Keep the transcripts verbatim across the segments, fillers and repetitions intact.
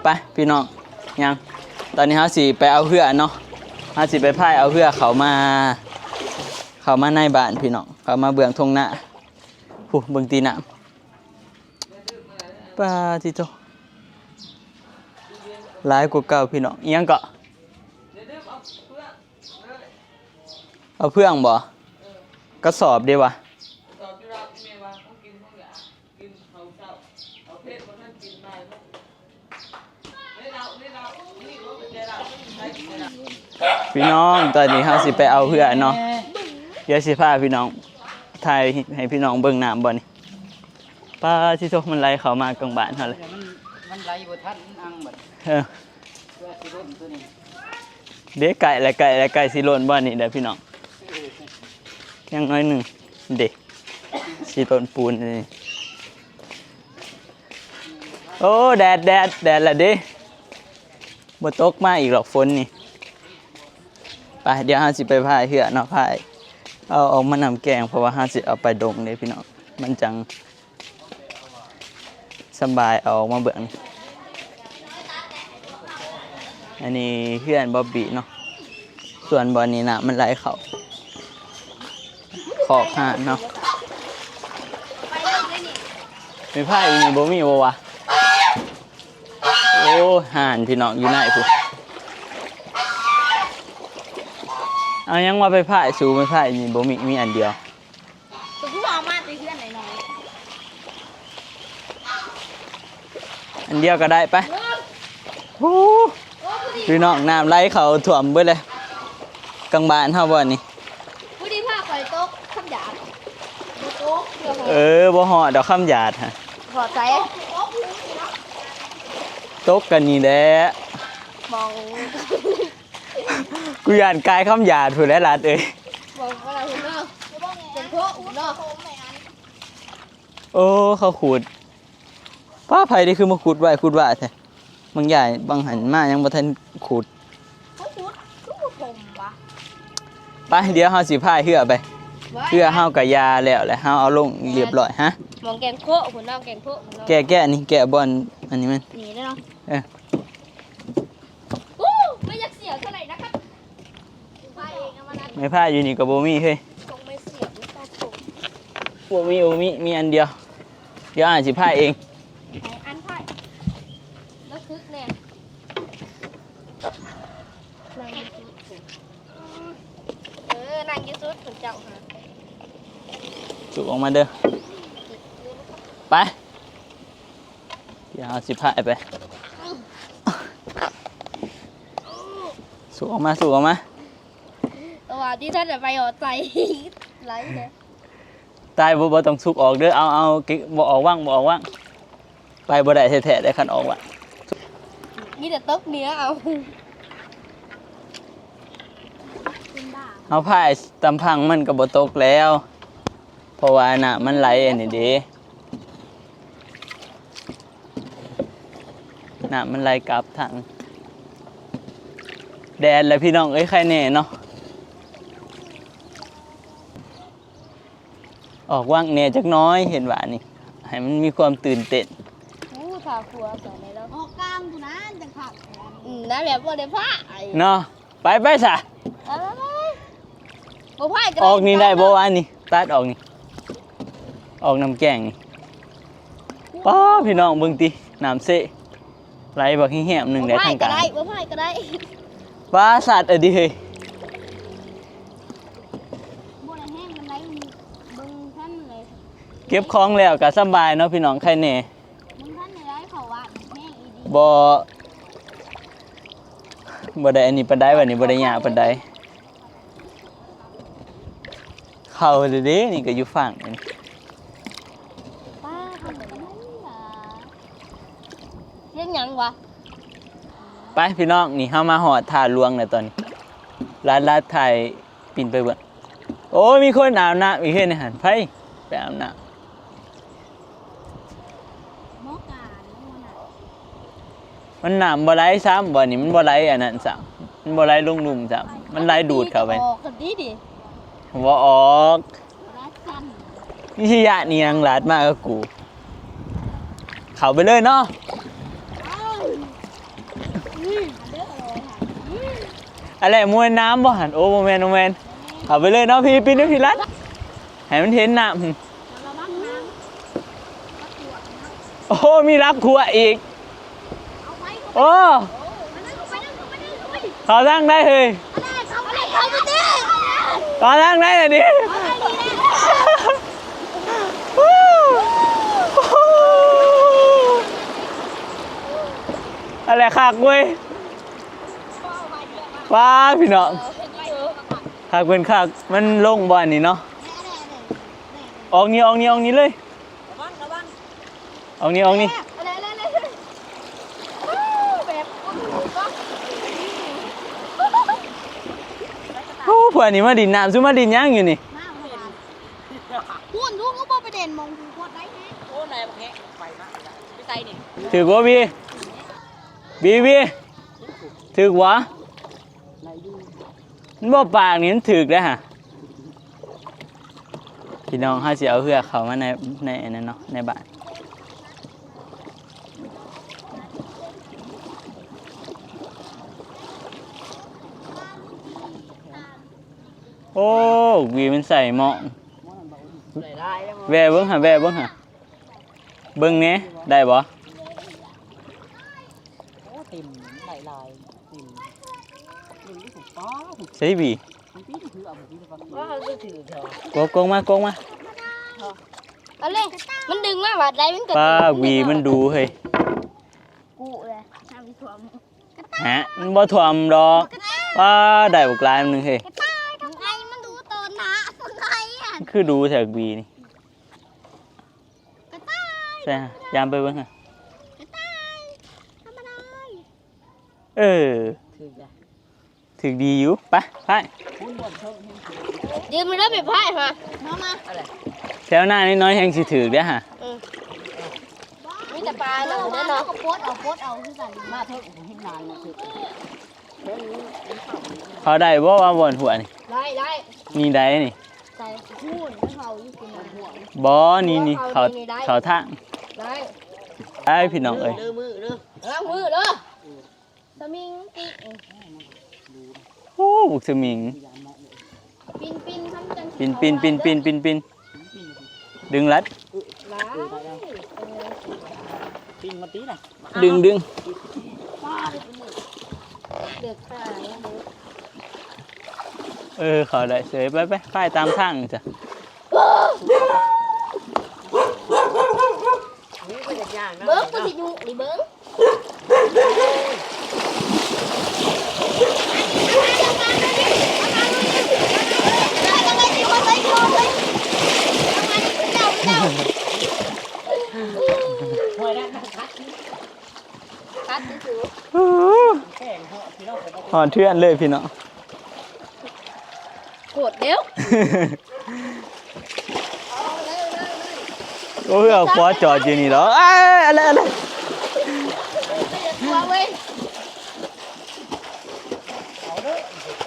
ไปพี่น้อง ยัง ตอนนี้เฮาสิไปเอาเฮือเนาะ เฮาสิไปพายเอาเฮือเข้ามา เข้ามาในบ้านพี่น้อง เข้ามาเบื้องท่งนา ผู้เบิ่งตีน้ำ ปาดติโธ่ หลายกว่าเก่าพี่น้อง อิหยังเกาะ เอาเฟืองบ่ กระสอบเด้วะ พี่น้อง ตอนนี้เฮาสิไปเอาเฮือเนาะ เดี๋ยวสิพาพี่น้อง ถ่ายให้พี่น้องเบิ่งน้ำบ่นี่ ปาดติโธ่ มันไหลเข้ามากลางบ้านเฮาเลย มัน มันไหลบ่ทัน มันอังบัด เออ เพื่อสิล้นตัวนี้ เด้ ใกล้แล้ว ใกล้แล้ว ใกล้สิล้นบ่นี่เด้อพี่น้อง ยังน้อยหนึ่ง เด้ สิล้นปูนนี่ โอ้ แดด แดด แดดละเด้ บ่ตกมาอีกหรอกฝนนี่ ไป เดี๋ยวเฮาสิไปพายเฮือเนาะ พาย เอาออกมานำแกง เพราะว่าเฮาสิเอาไปดงเด้พี่น้อง มันจัง สำบาย เอาออกมาเบิ่ง อันนี้เฮือนบอบบี้เนาะ ส่วนบ่อนนี้น้ำมันไหลเข้า คอกห่านเนาะ ไม้ไผ่อีนี่บ่มีบ่วะ โอ้ ห่านพี่น้องอยู่ไหนพุ้น เอายังว่าไปพายสู ไม้ไผ่อีนี่บ่มี มีอันเดียว ตัวผู้เอามาแต่เฮือนน้อยๆ อันเดียวก็ได้ไป เออ โอ้ โอ้ พอดี พี่น้อง น้ำไหลเข้าท่วมเบิดเลย กลางบ้านเฮาบ่นี่ พอดีพาข่อยตกคำหยาด บ่ตกเดี๋ยว เออ บ่ฮอดดอกคำหยาดฮะ ฮอดไส ตกกันนี่แหละ มอง กูย่านกายคำหยาดพุ้นแหละหลานเอ้ย มองอะไรพุ้นเนาะ เป็นพวกพุ้นเนาะ โอ้ เขาขุด ป้า ไผได้คือมาขุดไว้ขุดว่าแท้ บางใหญ่บางหันมายังบ่ทันขุด เขาขุด คือบ่ถมวะ ไป เดี๋ยวเฮาสิพายเฮือไป ไว้ เฮือเฮากะยาแล้วแหละ เฮาเอาลงเรียบร้อย ฮะ มองแกงโคพุ้นเนาะ แกงโคพุ้นเนาะ แกะ แกะอันนี้ แกะบ่อนอันนี้มัน นี่ได้เนาะ เออ อู้ ไม่อยากเสียเท่าไหร่นะครับ ไม้พายอยู่นี่ก็บ่มีเฮ้ย คงไม่เสียไม่ต้องถม บ่มี บ่มี มีอันเดียว เดี๋ยวอ้ายสิพายเอง ไอ้อันพาย แล้วคึกแน่ นั่งอยู่สุด เออ นั่งอยู่สุดพุ้นเจ้าหา สุกออกมาเด้อ ไป เดี๋ยวเอาสิพายไป สุกออกมา สุกออกมา ตัวที่ท่านจะไปออกใจ ไหลเนี่ย ตายบ่ บ่ต้องสุกออกเด้อ เอา เอา บ่ออกว่าง บ่ออกว่าง ไปบ่ได้แท้ๆ ได้คันออกว่าง มีแต่ตกเหนือเอา เอาพายตำพังมันก็บ่ตกแล้ว เพราะว่าน้ำมันไหลอันนี้เด้ น้ำมันไหลกลับทาง แดดแล้วพี่น้องเอ้ย ใครแน่เนาะ ออกว่างแน่จักหน้อย เห็นว่านี่ ให้มันมีความตื่นเต้น อู้ ถ้าครัวใส่ในแล้ว ออกกลางพุ้นนะจังคัก อืม นั่นแหละบ่ได้พาไอ้ เนาะ ไป ไปซะ ไป ไป ไป บ่พายก็ได้ ออกนี่ได้บ่วะนี่ ตัดออกนี่ ออกน้ำแกงนี่ ป๊า พี่น้องเบิ่งติ น้ำเซะ ไหลบักแฮมๆ หนึ่งได้ทางกลาง บ่พายก็ได้ บ่พายก็ได้ ป๊า สัตว์อะดิเฮ้ย บ่ได้แห้งปานใด เบิ่งท่านเลย เก็บของแล้วก็สำบายเนาะพี่น้อง ใครแน่ เบิ่งท่านเลย เขาว่าแห้งอีดี บ่ บ่ได้อันนี้ปานใด บัดนี้บ่ได้ยากปานใด เข้าเด้อเด้ นี่ก็อยู่ฝั่งนี่ ป้าทำแบบนั้นเหรอ เฮ็ดหยังวะ ไปพี่น้อง นี่เฮามาฮอดท่าหลวงแล้วตอนนี้ ลาด ลาดถ่าย ปิ่นไปเบิ่ง โอ้ย มีคนอาบน้ำอีกเฮ้ย ในหัน ไผไปอาบน้ำ หมอกาเนาะ มันน้ำบ่ไหลซ้ำบ่นี่ มันบ่ไหลอันนั้นซ้ำ มันบ่ไหลลงลุ่มซ้ำ มันไหลดูดเข้าไป ออกกันดีดิ บ่ออก รัดกัน นี่สิยะนี่ยังลาดมากับกู เข้าไปเลยเนาะ เอ้า อะไรมวยน้ำบ่หัน โอ้ บ่แม่น บ่แม่น เอาไปเลยเนาะพี่ ปิ้นด้วยพี่รัด ให้มันเห็นน้ำ โอ้ มีรักขัวอีก โอ้ เขาทางได้เฮ้ย เขาทางได้เลยดิ อะไรคักเว้ย ว้าพี่น้อง คักเป็นคัก มันลงบ่อนนี่เนาะ ออกนี่ ออกนี่ ออกนี่เลย ออกนี่ ออกนี่ โอ้ พวกนี้มาดินน้ำ ซุมาดินหยังอยู่นี่ พูนลูกก็บ่ไปเด่นมองดูโคตรได้แฮะ โอ้นายบักแฮะไปนะไปใส่นี่ ถือว่าบี บี บี ถือวะ มันบ่ปากนี่มันถืกได้อฮะ พี่น้องเฮาสิเอาเฮือกเข้ามาในในอันนั้นเนาะ ในบ้าน โอ้ วีมันใส่หม้อง ใส่ได้แล้ว แว่เบิ่งหา แว่เบิ่งหา เบิ่งแหน่ ได้บ่ โอ้เต็มหลายลายเต็มเต็มที่สุดป้า ใส่บี มันพี่ถือเอาผมพี่ฟังว่าเขาจะถือเถอะ โกงโกงมา โกงมา เอาเลย มันดึงมาบาดใดมันก็ ป้าวีมันดูเฮ้ย กูเลยน้ำท่วม ฮะ มันบ่ท่วมดอก ป้าได้บักหลายหนึ่งเฮ้ย กระต่ายทำไมมันดูตัวหนาทำไมอ่ะ คือดูแถววีนี่ กระต่าย ใช่ฮะ ยามไปเบิ่งฮะ กระต่ายทำอะไร เออ ถือจ้ะ ถืกดีอยู่ ไป ไป ยืมมันแล้วไปพ่ายมามามา แถวหน้าน้อยๆแห่งสิถืกเด้อฮะ มีแต่ปลาหนึ่งเด้อเนาะ โคตรเอาโคตรเอาคือกันมาเถอะผมเห็นนานนะคือ เขาได้บ่ว่าบ่อนหัวนี่ ได้ได้ นี่ได้นี่ ใส่พูนเขาอยู่กินหัว บ่นี่นี่เขาเขาทาง ได้ ไอ้พี่น้องเอ้ย เด้อมือเด้อ ล้างมือเด้อสมิงติ โอ้บุกสมิง ปินปินทำจัง ปินปินปินปินปินปิน ดึงรัด ล้าง ปิ้งมาตีนะ ดึงดึง เด็กค่ะ เออเขาได้เสยไปไปไปตามทางนี่จ้ะ นี่ก็จะย่างนะ เบิ้งกูสิยุนี่เบิ้ง ห้วยนั่นนะคัด คัดที่สุด แข่งเหาะพี่น้อง หอดเทือนเลยพี่น้อง โกรธเดี๋ยว โอ้ยเอาคว้าจอดอยู่นี่เหรอเอ้ยอะไรอะไร ตัวเว้ย เขาเด้อ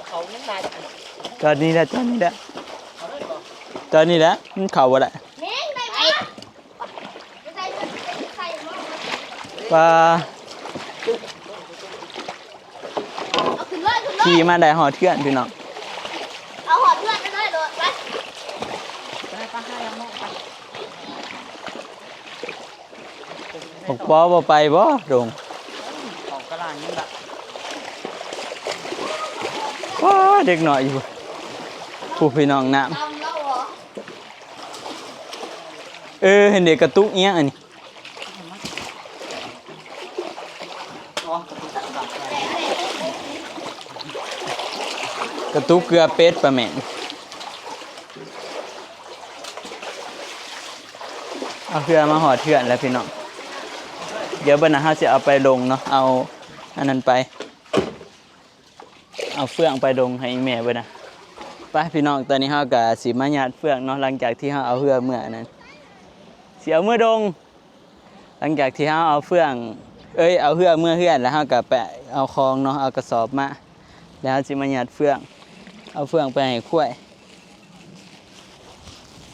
เขายังไง จอดนี่แหละจอดนี่แหละจอดนี่แหละมันเข่าบ่ได้ เม้งไปไหม ปลา เอาขึ้นเลยขึ้นเลย ขี่มาได้หอดเทือนพี่น้อง เอาหอดเพื่อนไปเลยโดดไป ไปไปให้เอาหม้อไป บอกปอบ่ไปบ่ดง ของกระลานนี่แหละ ว้าเด็กหน่อยอยู่ผู้พี่น้องน้ำ ตำแล้วเหรอ เออเห็นเด็กกระตุกเอี้ยงอันนี้ กระตุกเกลือเป็ดปลาแม่นเอาเพื่อมาหอดเทือนแล้วพี่น้อง เดี๋ยวเบิ่งนะเฮาสิเอาไปลงเนาะ เอาอันนั้นไป เอาเฟืองไปดงให้อีแม่เบิ่งนะ ไปพี่น้อง ตอนนี้เฮาก็สิมาหยาดเฟืองเนาะ หลังจากที่เฮาเอาเฮือเมื่อนั้น สิเอาเมื่อดง หลังจากที่เฮาเอาเฟือง เอ้ย เอาเฮือเมื่อเฮือนแล้วเฮาก็ไปเอาของเนาะ เอากระสอบมา แล้วเฮาสิมาหยาดเฟือง เอาเฟืองไปให้ควาย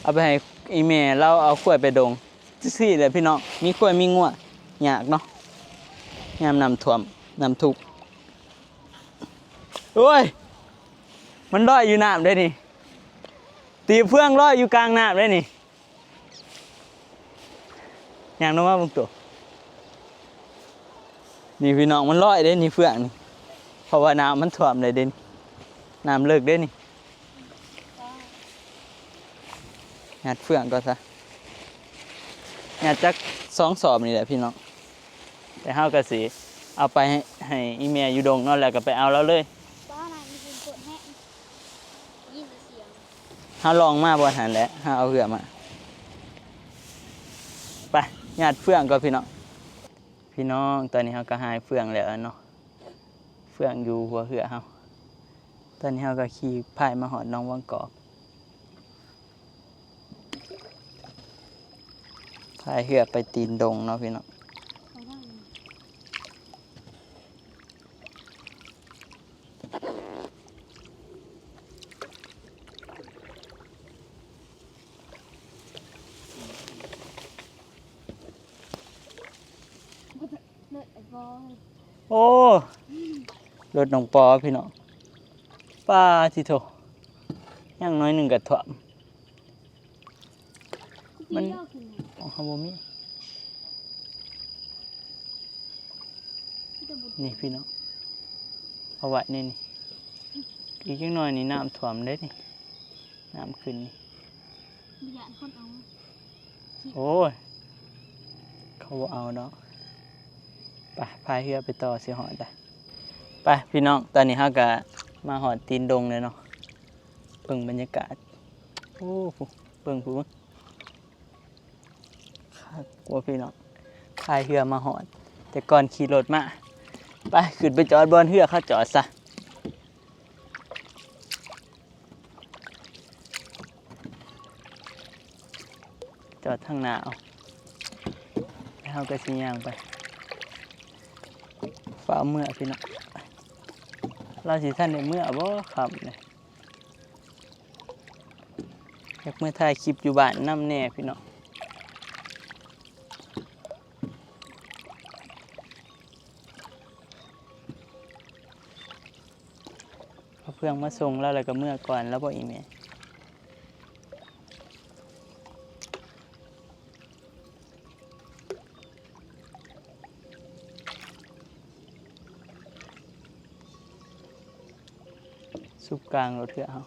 เอาไปให้อีแม่ลาวเอาควายไปดง จั่งซี้แหละพี่น้อง มีควายมีงัวยากเนาะ ยามน้ำท่วม น้ำทุกข์ โอ้ย มันลอยอยู่น้ำได้นี่ ตีเฟืองลอยอยู่กลางน้ำได้นี่ ย่างลงมาเบิ่งตัว นี่พี่น้อง มันลอยได้นี่เฟืองนี่ เพราะว่าน้ำมันท่วมเลยเด้นี่ น้ำเลิกเด้นี่ งัดเฟืองก่อนซะ งัดจักสองสอบนี่แหละพี่น้อง แต่เฮาก็สิเอาไปให้ ให้อีแม่อยู่ดงเนาะ แล้วก็ไปเอาแล้วเลย บ้านนั้นมีคนกดแฮะ ยินแต่เสียง เฮาลองมาบ่ทันแหละ เฮาเอาเฮือมา ไป งัดเฟืองก่อนพี่น้อง พี่น้อง ตอนนี้เฮาก็หายเฟืองแล้วเนาะ เฟืองอยู่หัวเฮือเฮา ตอนนี้เฮาก็ขี่พายมาฮอดหนองวังกอก พายเฮือไปตีนดงเนาะพี่น้อง โอ้ รถน้องปอพี่น้อง ป้าที่โถ อย่างน้อยหนึ่งกระถ่วม มัน ของเขาบ่มี นี่พี่น้อง เอาไว้นี่นี่ อีกจักหน่อยนี่น้ำท่วมเด้นี่ น้ำขึ้นนี่ บ่ย้านคนเอา โอ้ย เขาบ่เอาดอก ไป พายเฮือไปต่อสิฮอดได้ ไป พี่น้อง ตอนนี้เฮาก็มาฮอดตีนดงเลยเนาะ เบิ่งบรรยากาศ โอ้ เบิ่งพู้น คักกว่าพี่น้อง พายเฮือมาฮอด แต่ก่อนขี่รถมา ไป ขึ้นไปจอดบ่อนเฮือเขาจอดซะ จอดทางหน้าเอา แล้วเฮาก็สิย่างไป ฟ้าวเมือพี่น้อง ลาวสิทันได้เมือบ่ค่ำเลย อยากเมือถ่ายคลิปอยู่บ้านนำแน่พี่น้อง เอาเฟืองมาส่งลาวแล้วก็เมือก่อน ลาวบ่อีแม่ สุบกลางรถเฮือเฮา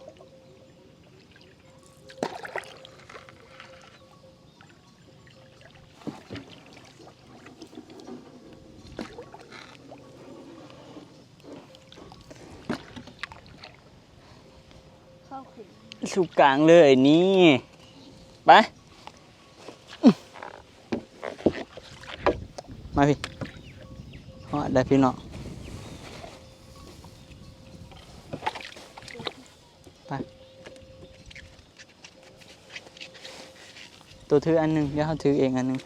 เข้าขึ้น สุบกลางเลยนี่ ไป มาพี่ ฮอดแล้วพี่น้อง ไป ตัวถืออันหนึ่ง เดี๋ยวเขาถือเองอันหนึ่ง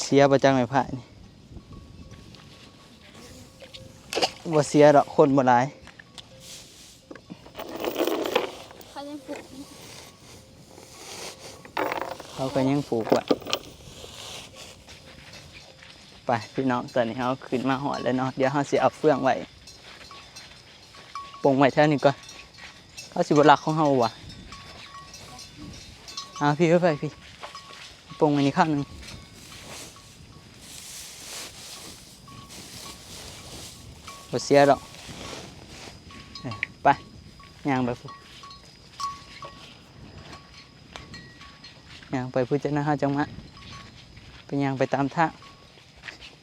เสียบ่จังไม้ไผ่นี่ บ่เสียดอก คนบ่หลาย เขายังปลูก เขาก็ยังปลูกไว้ ไปพี่น้อง ตอนนี้เฮาขึ้นมาฮอดแล้วเนาะ เดี๋ยวเฮาสิเอาเฟืองไว้ ปงไว้แถวนี้ก่อน เขาสิบ่ลักของเฮาบ่วะ เอาพี่ เอาไปพี่ ปงไว้นี่ข้างหนึ่ง บ่เสียดอก เอ้ย ไป ย่างไปพู้น ย่างไปพู้น จักหน่อยเฮาจั่งมา ไปย่างไปตามทาง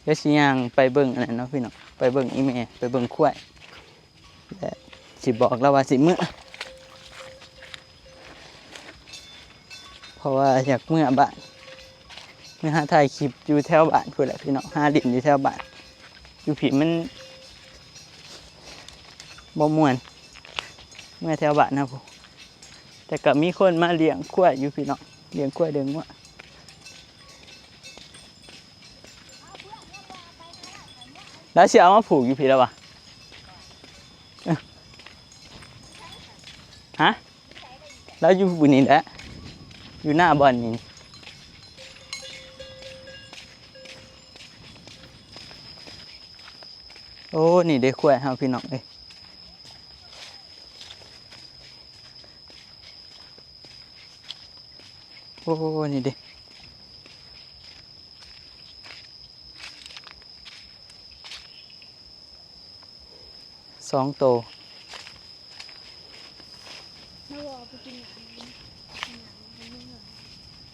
เดี๋ยวสิย่างไปเบิ่งอันนั้นเนาะพี่น้อง ไปเบิ่งอีแม่ ไปเบิ่งควาย และสิบอกลาวว่าสิเมือ เพราะว่าอยากเมือบ้าน เมือหาถ่ายคลิปอยู่แถวบ้านพู้นแหละพี่น้อง หาเล่นอยู่แถวบ้าน อยู่พี้มันบ่ม่วน เมือแถวบ้านนะพู้น แต่ก็มีคนมาเลี้ยงควายอยู่พี่น้อง เลี้ยงควายเลี้ยงงัว แล้วสิเอามาผูกอยู่พี้แล้ววะ ฮะ แล้วอยู่บุนี่แหละ อยู่หน้าบ่อนนี่ อ้ นี่เด้ ควายเฮาพี่น้องเอ้ย โอ้ นี่เด้ สองโต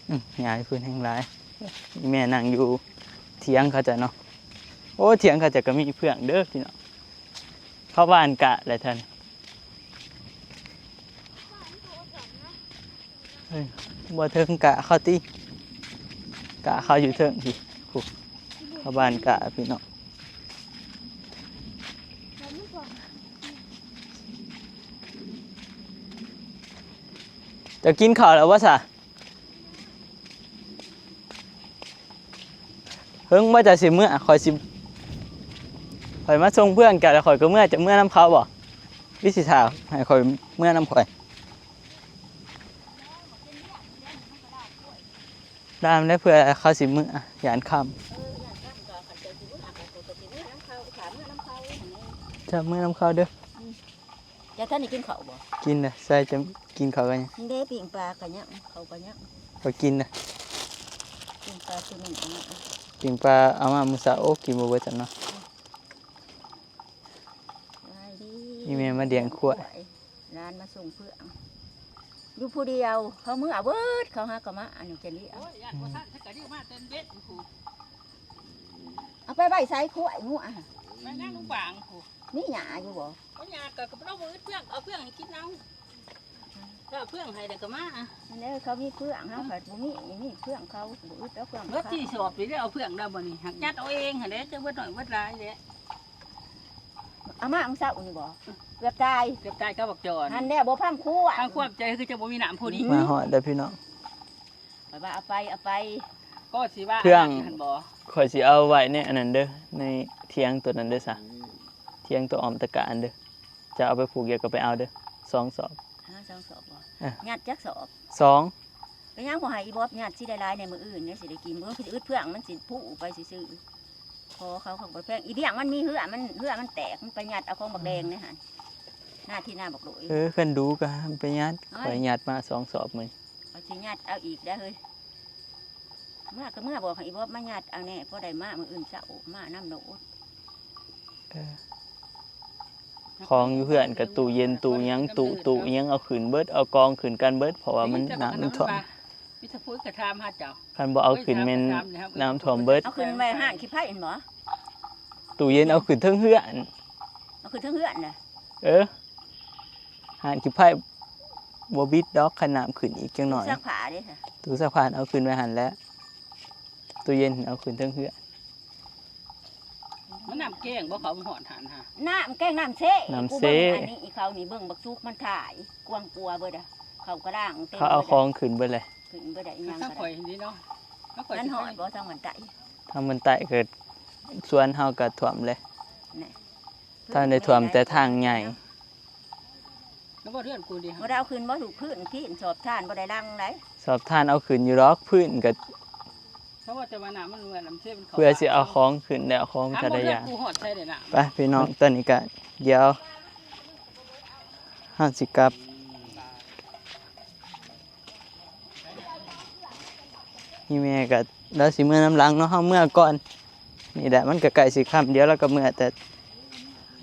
อืม ย้ายพื้นแห้งหลาย แม่นั่งอยู่เถียงเขาเจ้าเนาะ โอ้ เถียงเขาเจ้าก็มีเฟื่องเด้อพี่น้อง เขาหว่านกะแหละท่าน เฮ้ย บ่เทิงกะเขาติ กะเขาอยู่เทิงพี่ ผู้ เขาหว่านกะพี่น้อง เจ้ากินข้าวแล้วบ่ซะ เฮิงบ่เจ้าสิเมือ ข้อยสิ ข้อยมาส่งเฟื่องเจ้าแล้วข้อยก็เมือ เจ้าเมือนำเขาบ่ หรือสิถ่าให้ข้อยเมือนำข้อย ตามแล้วเพื่อเขาสิเมือ ย้านค่ำ เจ้าเมือนำเขาเด้อ เจ้าท่านได้กินข้าวบ่ กินนะ ใส่จะกินข้าวกันยัง นี่เด้ ปิ้งปลากันยัง ข้าวกันยัง ข้อยกินนะ ปิ้งปลาตัวหนึ่งอันนี้ ปิ้งปลาเอามามื้อเช้า โอ้ กินบ่เบิดจ้ะเนาะ สบายดี อีแม่มาเลี้ยงควาย หลานมาส่งเฟื่อง อยู่ผู้เดียว เขาเมือเบิด เขาหากะมา อันนี้จะเลี้ยง โอ้ย ย่านบ่ทัน ถ้ากะเลี้ยงมาเต็มเบ็ดพู้น เอาไปไว้ใส่ควายงัว ไปนั่งลูกบางพู้น มีหญ้าอยู่บ่ บ่หญ้าก็ ก็บ่ต้องบ่อึดเฟื่อง เอาเฟื่องให้กินเอา ก็เอาเฟื่องให้แล้วก็มา นั่นแหละ เขามีเฟื่อง เฮาผัดบ่มี มีเฟื่องเขา บ่อึดเอาเฟื่อง เบิด เขา ที่สอบนี่ได้เอาเฟื่องได้บ่นี่ หักยัดเอาเองหั่นแหละ จะเบิดน้อยเบิดหลายแหละ เอามามื้อเช้านี่บ่ เกือบตาย เกือบตายกับบักจอน หั่นแหละ บ่พร่ำครัว ทางความใจคือจะบ่มีน้ำพอดี มาฮอดแล้วพี่น้อง ไปว่าเอาไป เอาไป ก็สิว่า เฟื่อง หั่นบ่ ข้อยสิเอาไว้ในอันนั้นเด้อ ในเถียงตัวนั้นเด้อซะ เถียงตัวอ้อมตะกะอันเด้อ จะเอาไปผูกเดี๋ยวก็ไปเอาเด้อ สองสอบ หาสองสอบบ่ เออ ยัดจักสอบ สอง ก็ยังบ่ให้อีบอบยัดสิได้หลายในมื้ออื่นเนี่ยสิได้กิน บ่คือสิอึดเฟื่องมันสิพุไปซื่อๆ ขอเขาเขาบ่แพง อีเบี้ยงมันมีเฮือ มันเฮือมันแตก มันไปยัดเอาของบักแดงในหั่น หน้าที่หน้าบักโดย เออ คันดูก็ไปยัด โอ้ย ข้อยยัดมาสองสอบมื้อ ข้อยสิยัดเอาอีกได้อเฮ้ย เมือก็เมือบอกให้อีบอบมายัดเอาแน่ พอได้มามื้ออื่นเช้า มานำโลด เออ ของอยู่เฮือนก็ตู้เย็นตู้หยัง ตู้ ตู้หยังเอาขึ้นเบิด เอากองขึ้นกันเบิด เพราะว่ามัน น้ำมันท่วม มีแต่ผู้กระทำหาเจ้า คันบ่เอาขึ้นแม่น น้ำท่วมเบิด เอาขึ้นไว้ห้างขี้ไผ่หั่นบ่ ตู้เย็นเอาขึ้นเทิงเฮือน เอาขึ้นเทิงเฮือนน่ะ เออ ห้างขี้ไผ่บ่บิดดอก คันน้ำขึ้นอีกจักหน่อย ซักผ้าเด้อ ตู้ซักผ้าเอาขึ้นไว้หั่นแหละ ตู้เย็นเอาขึ้นเทิงเฮือน มันน้ำแกงบ่ เขาบ่ฮอดหั่นฮะ น้ำแกงน้ำเซ น้ำเซ กูเบิ่งอันนี้อีเขานี่เบิ่งบักซุกมันถ่าย กวางกัวเบิดอะ เขากระด้างเต็ม เขาเอาของขึ้นเบิดเลย ขึ้นเบิดอะ อีหยัง ทาง ก็ ข่อย ได้ นี่เนาะ ทางข่อย นั่น สิ ฮอด ไป บ่ ทางมันไต ทางมันไตก็สวนเฮาก็ท่วมเลย นี่ ทางได้ท่วมแต่ทางใหญ่ แล้วบ่เฮือนกูดิ บ่ได้เอาขึ้นบ่ ถูกพื้นที่สอบทานบ่ได้ลังได๋ สอบทานเอาขึ้นอยู่ดอก พื้นก็ เพราะว่าแต่ว่าน้ำมันเมื่อน้ำเสียมันเข้า เพื่อสิเอาของขึ้นแล้ว ของ ถาม แต่ละ ว่าเฮื อ อย่าง กูฮอดใส่ได้น้ำ ไปพี่น้อง ตอนนี้ก็เดี๋ยวเฮาสิกลับ นี่แม่ก็ แล้วสิเมือนำหลังเนาะ เฮาเมือก่อน นี่แหละ มันก็ใกล้สิค่ำ เดี๋ยวเราก็เมือ แต่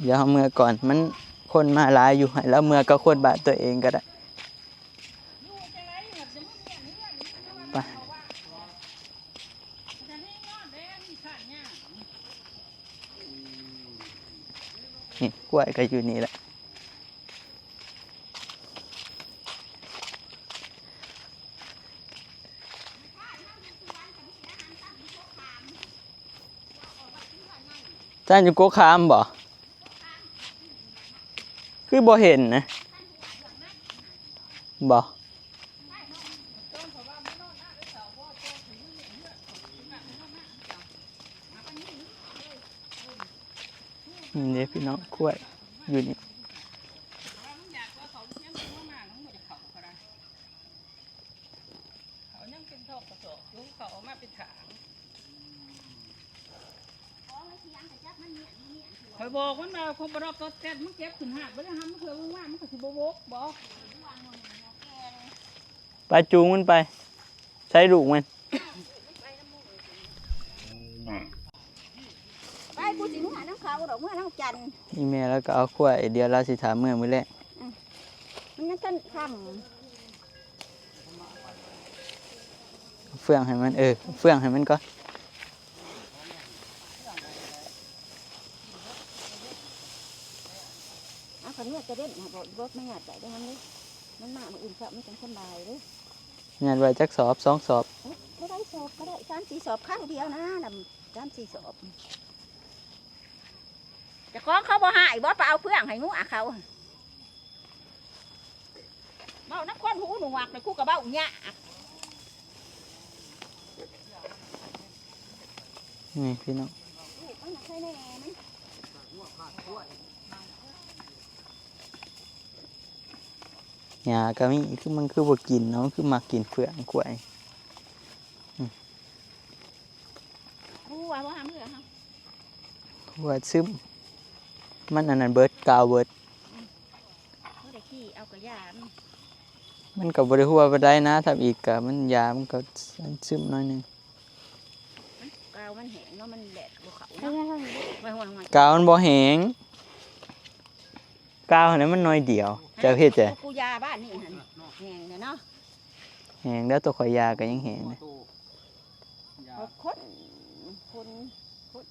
เดี๋ยวเฮาเมือก่อน มันคนมาหลายอยู่ ให้เราเมือกับคนบ้านตัวเองก็ได้ ไป นี่กล้วยก็อยู่นี่แหละ ท่านอยู่โกคามบ่ คือบ่เห็นนะ บ่ นี่เด้พี่น้อง กล้วยอยู่นี่ เขายังเป็นทอกกระสอบอยู่ เขาเอามาเป็นถาง ของใน ข่อยบอกมันว่าคนบ่ดอกก็แก๊สมันเก็บขึ้นหาดบ่ได้ทำมันเผื่อว่างๆมันก็สิบ่บกบ่ ไปจูงมันไป ใช้ลูกมัน ไปกูสิเมื่อน้ำเขาดอกเมื่อน้ำจันทร์ อีแม่แล้วก็เอาขวดเดียวเราสิถามเมื่อมื้อแรก มันยังทันค่ำ เฟื่องให้มัน เออ เฟื่องให้มันก่อน เอาขันเมื่อจะเล่นนะบอกอีบอสไม่หยาดใจได้มันเลย มันมามื้ออื่นเช้ามันจังสำบายเลย หยาดไว้จักสอบ สองสอบ เอ้ยบ่ได้สอบก็ได้ สามสี่สอบครั้งเดียวนะนำ สามสี่สอบ เจ้าของเขาบ่หายบ่ไปเอาเฟื่องให้งัวเขา เว้าน้ำคนหูหนวกเลยกูก็เว้าหยาบ นี่พี่น้อง ลูกมันน่ะใครแน่มัน หญ้าก็มี คือมันคือบ่กินเนาะ มันคือมักกินเฟื่องกล้วย อืม หัวบ่หาเมื่อฮะ หัวซึม มันอันนั้นเบิด กาวเบิด บ่ได้ขี้เอากระยามัน มันก็บ่ได้หัวปานใดนะ ทำอีกก็มันยามันก็ซึมหน่อยหนึ่ง มันกาวมันแห้งเนาะ มันแดดบ่เข้าเนาะ ไว้ๆๆ กาวมันบ่แห้ง กาวหั้นนะมันหน่อยเดียว เจ้าเฮ็ดจั่งใด กูยาบ้านนี่หั่นแห้งเนี่ยเนาะ แห้งแล้ว ตัวข่อยยาก็ยังแห้งเลย คน คน คน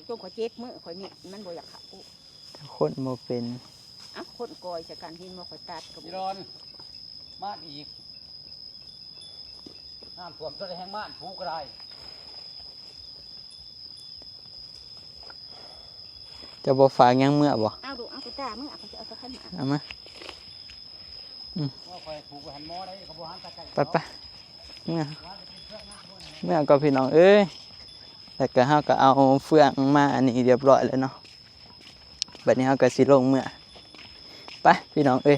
จนข่อยเจ็บมือข่อยมีดมันบ่อยากเข้า คนบ่เป็น อ่ะ คนกอยใส่กัน เห็นบ่ข่อยตัดกับ อีรอน มาอีก น้ำท่วมซะแห้งม่านผูก็ได้ จะบ่ฝากหยังเมื่อบ่ เอาดู เอากระตาเมื่อ เอากระตาเอาตะขันมา เอามา อืม ว่าข่อยผูกไว้หันหมอได้ เขาบ่หันตะไคร้ ไปไป เมื่อ เมื่อก็พี่น้องเอ้ย แล้วก็เฮาก็เอาเฟื่องมาอันนี้เรียบร้อยแล้วเนาะ บัดนี้เฮาก็สิลงเมือ ไปพี่น้องเอ้ย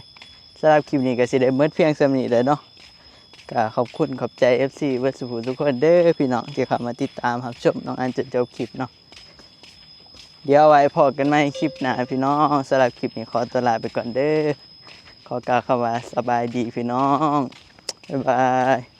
สำหรับคลิปนี้ก็สิได้หมดเพียงส่ำนี้แหละเนาะ ก็ขอบคุณขอบใจ เอฟซี เบิดสุผู้ทุกคนเด้อพี่น้องที่เข้ามาติดตามรับชมน้องอันจนจบคลิปเนาะ เดี๋ยวไว้พ้อกันใหม่คลิปหน้าพี่น้อง สำหรับคลิปนี้ขอตัวลาไปก่อนเด้อ ขอกล่าวคำว่าสบายดีพี่น้อง บ๊ายบาย